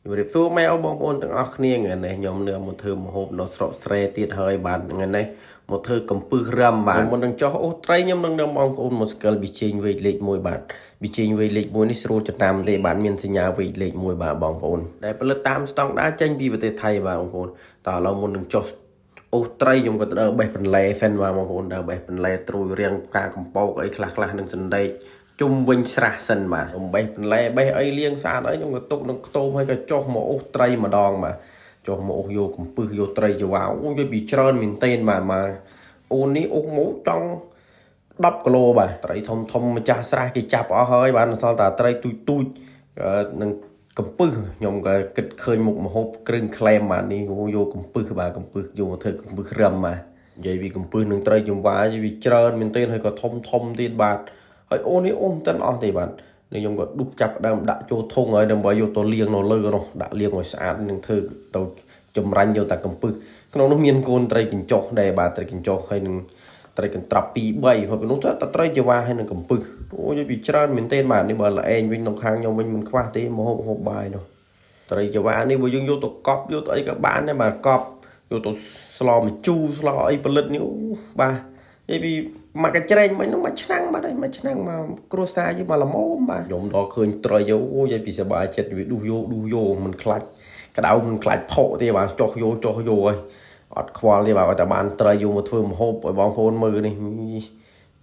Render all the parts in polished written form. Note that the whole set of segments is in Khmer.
ជំរាបសួរម៉ែអូបងប្អូនទាំងអស់គ្នាថ្ងៃនេះខ្ញុំនឹងមកធ្វើម្ហូបនៅស្រុកស្រែទៀតហើយបាទថ្ងៃនេះមកធ្វើកំពឹសរឹមបាទមុននឹងចុះអូសត្រីខ្ញុំនឹងនាំបងប្អូនមកស្គាល់ប៊ីចេងវែកលេខ1បាទប៊ីចេងវែកលេខ1នេះស្រួលចំណាំទេបាទមានសញ្ញាវែកលេខ1បាទបងប្អូនដែលផលិតតាមស្តង់ដារចេញពីប្រទេសថៃបាទបងប្អូនតើឥឡូវមុននឹងចុះអូសត្រីខ្ញុំក៏ទៅដើរបេះបន្លែសិនបាទបងប្អូនដើរបេះបន្លែត្រួយរៀងផ្កាកំពកអីខ្លះខ្លះនឹងសណ្ដែក ជុំវិញស្រះសិនបាទខ្ញុំបេះបន្លែបេះអីលាងស្អាតអីខ្ញុំក៏ទុកក្នុងខ្ទមហើយក៏ចុះមកអូសត្រីម្ដងបាទចុះមកអូសយកកំពឹសយកត្រីចវាអូយពីច្រើនមែនទែនបាទមកអូននេះអូសមកចង់10គីឡូបាទត្រីធំធំម្ចាស់ស្រះគេចាប់អស់ហើយបាទសល់តែត្រីទូចទូចនឹងកំពឹសខ្ញុំក៏គិតឃើញមុខម្ហូបគ្រឿងក្លែមបាទនេះយកកំពឹសបាទកំពឹសយកមកធ្វើកំពឹសរឹមបាទនិយាយពីកំពឹសនឹងត្រីចង្វាវាច្រើនមែនទែនហើយក៏ធំធំទៀតបាទហើយអូនេះអូមិនទាន់អស់ទេបាទនេះខ្ញុំក៏ឌុះចាប់ដើមដាក់ចូលធុងហើយដើម្បីយកទៅលាងនៅលើនោះដាក់លាងឲ្យស្អាតនឹងធ្វើទៅចម្រាញ់យកតែកំពឹសក្នុងនោះមានកូនត្រីកញ្ចុះដែរបាទត្រីកញ្ចុះហើយនឹងត្រីកន្ត្រាប់2 3ព្រោះពីនោះទៅតែត្រីចវាហើយនឹងកំពឹសអូយពីច្រើនមែនទែនបាទនេះបើល្អែងវិញក្នុងខាងខ្ញុំវិញមិនខ្វះទេមកហូបហូបបាយនោះត្រីចវានេះបើយើងយកទៅកប់យកទៅអីក៏បានដែរបាទកប់យកទៅស្លម្ជូរស្លអីផលិតនេះអូបាទនិយាយពីមកកញ្ច្រែងមិញនោះមួយឆ្នាំងបាទហើយមួយឆ្នាំងមកគ្រួសារយើងមកល្មមបាទខ្ញុំដល់ឃើញត្រីអូយពីសบายចិត្តវាឌុះយោឌុះយោមិនខ្លាច់ក្តៅមិនខ្លាច់ផកទេបាទចុះយោចុះយោហើយអត់ខ្វល់ទេបាទឲ្យតែបានត្រីយកមកធ្វើម្ហូបឲ្យបងប្អូនមើលនេះនិ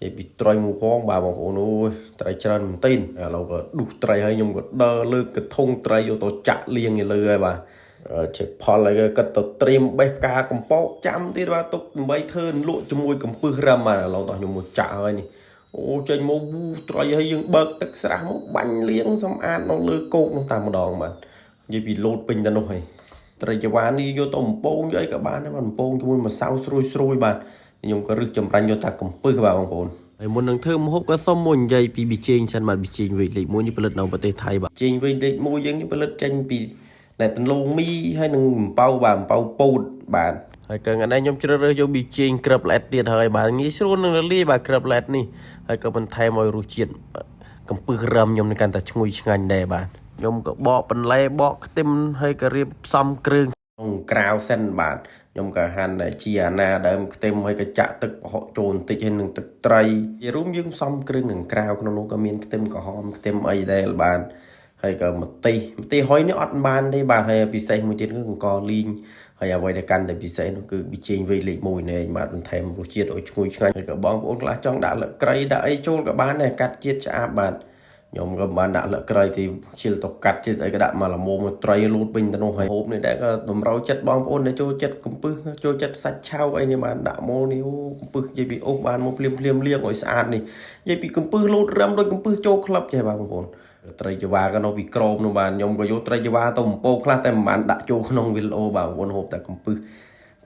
យាយពីត្រីមួយផងបាទបងប្អូនអូយត្រីច្រើនមែនទែនឥឡូវក៏ឌុះត្រីហើយខ្ញុំក៏ដើរលើកកធុងត្រីយកទៅចាក់លាងឲ្យលើហើយបាទជាផលហើយក៏គិតទៅត្រៀមបេះផ្កាកំពកចាំទៀតបាទទុកដើម្បីធ្វើលក់ជាមួយកំពឹសរឹមបាទឥឡូវតោះខ្ញុំមកចាក់ហើយនេះអូចេញមកវូត្រីហើយយើងបើកទឹកស្រះមកបាញ់លាងសម្អាតនៅលើគោកនោះតែម្ដងបាទនិយាយពីលោតពេញទៅនោះហើយត្រីចវានេះយកទៅបំពងយកអីក៏បានដែរបាទបំពងជាមួយម្សៅស្រួយស្រួយបាទខ្ញុំក៏រឹសចម្រាញ់យកតែកំពឹសបាទបងប្អូនហើយមុននឹងធ្វើម្ហូបក៏សុំមួយនិយាយពីប៊ីចេងសិនបាទប៊ីចេងវែកលេខ1នេះផលិតនៅប្រទេសថៃបាទចេងវែកលេខ1យើងនេះផលិតចេញពីដែលទន្លងមីហើយនឹងអំពៅបាទអំពៅពោតបាទហើយក៏ថ្ងៃនេះខ្ញុំជ្រើសរើសយកប៊ីចេងក្របល្អិតទៀតហើយបាទងាយស្រួលនឹងរលាយបាទក្របល្អិតនេះហើយក៏បន្ថែមឲ្យរសជាតិកំពឹសរឹមខ្ញុំនឹងកាន់តែឈ្ងុយឆ្ងាញ់ដែរបាទខ្ញុំក៏បកបន្លែបកខ្ទឹមហើយក៏រៀបផ្សំគ្រឿងក្នុងក្រៅសិនបាទខ្ញុំក៏ហាន់ជាអាណាដើមខ្ទឹមហើយក៏ចាក់ទឹកប្រហុកចូលបន្តិចហើយនឹងទឹកត្រីជារួមយើងផ្សំគ្រឿងខាងក្រៅក្នុងនោះក៏មានខ្ទឹមក្រហមខ្ទឹមអីដែរបាទហើយក៏ម្ទេសម្ទេសហុយនេះអត់បានទេបាទហើយពិសេសមួយទៀតគឺអង្ករលីងហើយអ្វីដែលកាន់តែពិសេសនោះគឺប៊ីចេងវែកលេខ1នេះឯងបាទបន្ថែមរសជាតិឲ្យឈ្ងុយឆ្ងាញ់ហើយក៏បងប្អូនខ្លះចង់ដាក់លក្រៃដាក់អីចូលក៏បានដែរកាត់ជាតិឆ្អាបបាទខ្ញុំក៏បានដាក់លក្រៃទីជិលទៅកាត់ជាតិអីក៏ដាក់មកល្មមមកត្រីលូតពេញទៅនោះហើយហូបនេះដែរក៏តម្រូវចិត្តបងប្អូនដែលចូលចិត្តកំពឹសចូលចិត្តសាច់ឆៅអីនេះបានដាក់មកនេះអូកំពឹសនិយាយពីអូសបានមកភ្លាមភ្លាមលាងឲ្យស្អាតនេះនិយាយពីកំពឹសលូតរឹមដូចកំពឹសចូលក្លឹបចេះបាទបងប្អូនត្រីចវាក៏នៅពីក្រមនោះបាទខ្ញុំក៏យកត្រីចវាទៅបំពោខ្លះតែមិនបានដាក់ចូលក្នុងវីដេអូបាទបងប្អូនហូបតែកំពឹស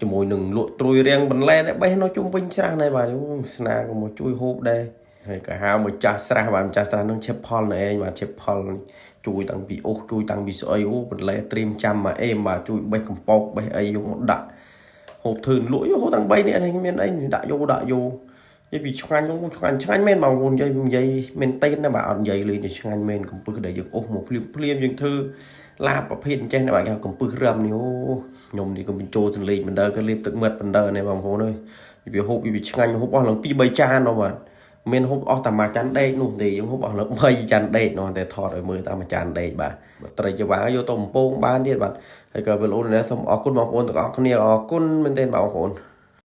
ជាមួយនឹងលក់ត្រួយរាំងបន្លែដែលបេះនៅជុំវិញស្រះដែរបាទស្នាក៏មកជួយហូបដែរហើយក៏ហៅមកចាស់ស្រះបាទម្ចាស់ស្រះនឹងឆេបផលនៅឯងបាទឆេបផលជួយតាំងពីអូសជួយតាំងពីស្អីអូបន្លែត្រៀមចាំមកអេមបាទជួយបេះកំពកបេះអីយកមកដាក់ហូបធឿនលក់យកហូបតាំង3នាក់នេះមានអីដាក់យកដាក់យកនិយាយពីឆ្ងាញ់អូឆ្ងាញ់ឆ្ងាញ់មែនបងប្អូននិយាយនិយាយមែនតេនណាបាទអត់និយាយលេងតែឆ្ងាញ់មែនកំពឹសដែលយើងអូសមកភ្លាមភ្លាមយើងធ្វើឡាបប្រភេទអញ្ចេះណាបាទគេហៅកំពឹសរឹមនេះអូខ្ញុំនេះក៏បញ្ចូលសន្លេកបណ្ដើក៏លេបទឹកមាត់បណ្ដើនេះបងប្អូនអើយវាហូបវាឆ្ងាញ់ហូបអស់ឡើង2 3ចាននោះបាទមានហូបអស់តែមួយចានដេកនោះទេយើងហូបអស់ឡើង3ចានដេកនោះតែថតឲ្យមើលតាមមួយចានដេកបាទត្រីចវាយកទៅបំពងបានទៀតបាទហើយក៏វីដេអូនេះសូមអរគុណបងប្អូនទាំងអស់គ្នាអរគុណមែនទែនបងប្អូន។